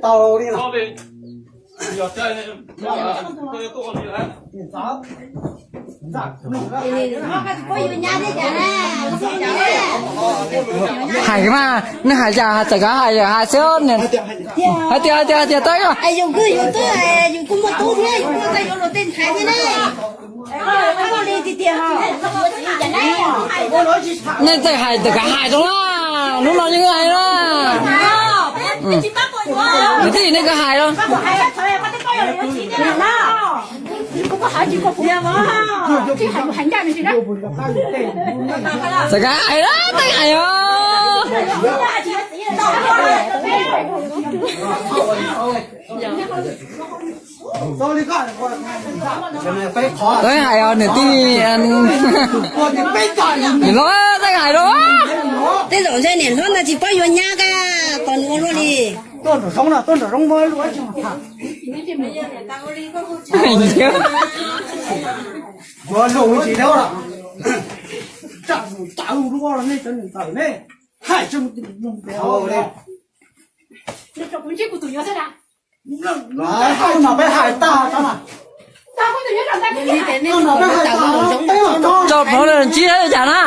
Tau li no. Hais mas, nej hais cas txawm kav hais, hais xwb. Hais tias, hais tias, hais tias tau. Yus kuj, yus twb, yus kuj muaj tub thiab, yus kuj tau yuav luag tej ntxhais thiab ne. Nej txawj hais txawm kav hais rau na, hnub no yeej hais na. Niam tij, nej kav hais los. Txawm kav hais na, txawj hais os. Txawj hais os niam tij. Niam hlob, txawj hais los. Tej zaum ntshe niam hlob ntawd tsis paub yuav nyab kab tos nws ua luaj li. Tuaj nram zoov na, tuaj nram zoov muab lub tsis mus tham. Yuav lus tsis dab los. Tsam mus tsam lus lub nej cov niam ntxawm ne. Hais tsis mus mus pem hauv li. Kuv ntsib kuv tus nyuam xwb na. Hais no peb hais tag tso na. Tso plhuav ntsib li cas na.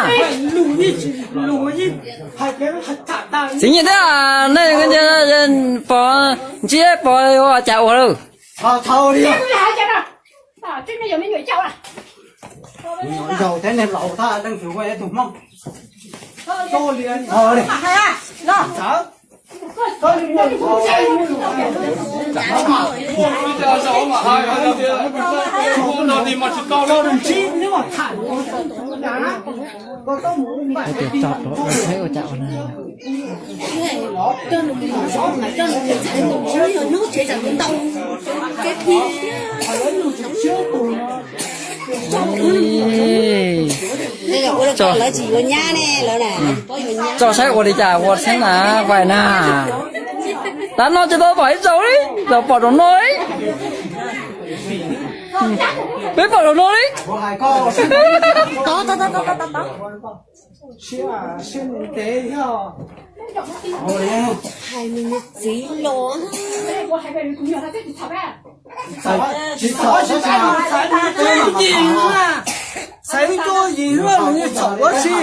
Txiv Nyiaj thiab nej pom ntsib pom ua cas ua lawm. Zaum thiab niag laus thaj leej twg ua tus hmoob. Hais tias tso rau saib ua cas ua na. Tso, tso saib ua li cas ua saib na, vais na. Tav no tsis tau pom ib zaug li, tau pom zaum no li. Peb pom zaum no li. Txiv los. Tsis txhob xav, xav ib tug yim luaj, txhob ua si.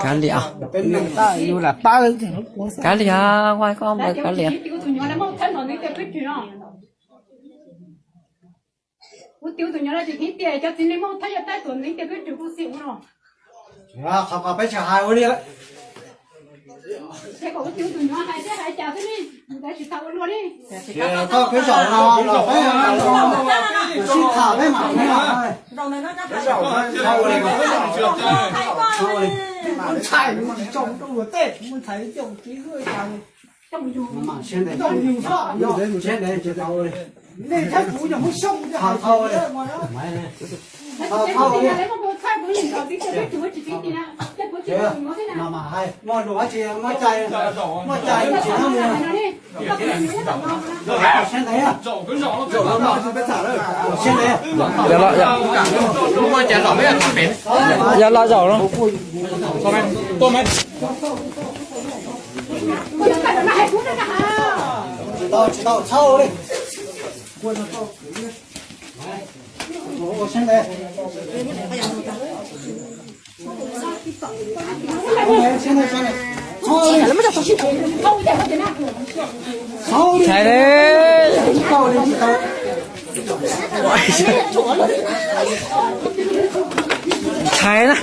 Kav liam, kav liam, ua koj npawg kav liam. Kuv tus nyuam no tsis heev tiag, cov txiv neej Hmoob Thaib yog tab tuam neev tiag peb tsis kuj xij ua no. Qhov ko peb tsis hais ua li. Ces kom kuv tus nyuam hais thiab hais cas xwb ne, mus ntawd tsis tau ua luaj li. Koj kwv zaum no los peb sib tham peb mam ntxhais mus tsis tso rau luag tej mus ntxhais coj txiv. Yog los zaum no. Ntxhais, ntxhais na.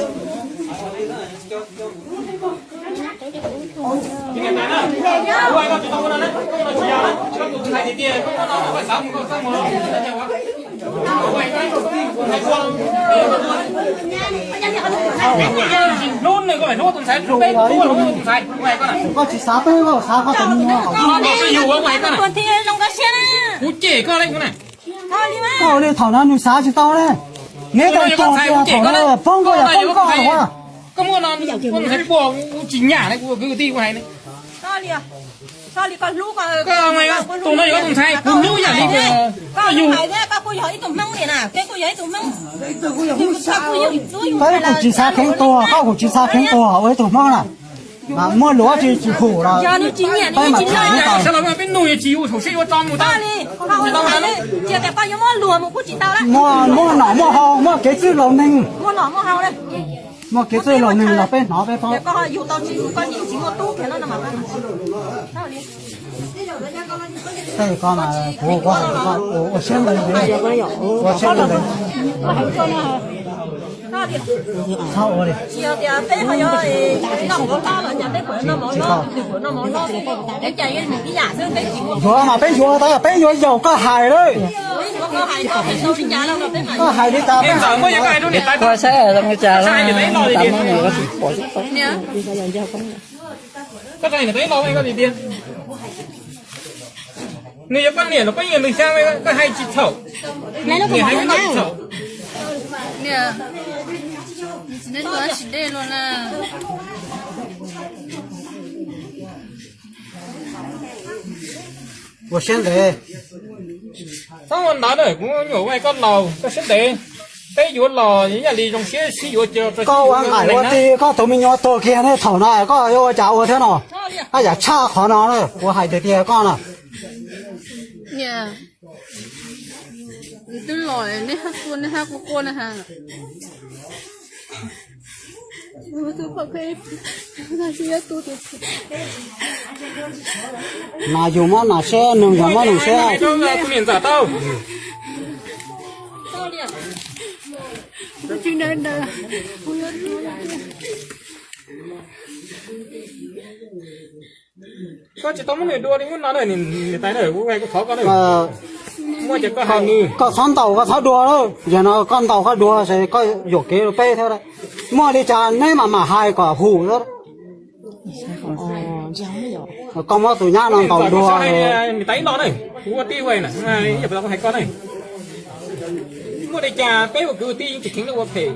Koj tsis xav peb, koj xav koj tus me nyuam. Koj li thaum no nws xav tsis tau ne. Neb tau tuag tias thaum no poob koj yog poob koj ua. Tus no yuav tus ntxhais, kuv hlub yam li koj yug. Peb kuj tsis xav kheev tuag, koj kuj tsis xav kheev tuag ua ib tug Hmoob na. Muaj luag tsis tsis hum los peb mam tham li ko. Peb nug yuav tsis yus thaum sib yuav tso mus tau li. Muaj muaj nom muaj hau, muaj kev txwj laus neeg. Muaj kev txwj laus neeg los peb hnov peb paub. Tej ko mas kuv ua siab ntev, ua siab ntev. Txhob ua li. Yuav mas peb yuav tas, peb yuav yaum koj hais lawm. Koj hais li cas peb hais. Ua saib zoo li cas los. Nws yog koj niam los koj yeej nws xya, koj hais tsis txhaum. Niam hais koj tsis txhaum. Niam, tsis nej tuaj tsis dej luaj na. Ua siab ntev. Txhob ua ntawd na, kuv nyuam ua koj laus, koj siab ntev. Peb yuav los yam li zoo siab sib yuav. Koj ua nqaim ua tij, koj tus me nyuam tuag kiag ne, thaum no koj yuav ua cas ua thiab no? Ab, yam tshaj qhov no na, kuv hais tiag tiag koj na. Niam, twb los nej hab quaj, nej hab quaj quaj na ha. Mas yus muab nas siab, nws yog muab nws siab. Koj tsis tau muab nws dua li, muab no na, niam tais na, kuv hais kuv thov koj na. Muaj ces koj hais nws. Koj txhob ntaus koj txhob dua lawm, yog no koj ntaus koj dua ces koj yuam kev rau peb thiab. Muaj li cas neb mam mam hais kom hum. Koj muab tus nyab no ntaus dua. Niam tais ib no na, kuv ua tij ua na, ib yam li kuv hais koj na. Muaj li cas peb ua kwv ua tij yeej tsis kheev ua phem.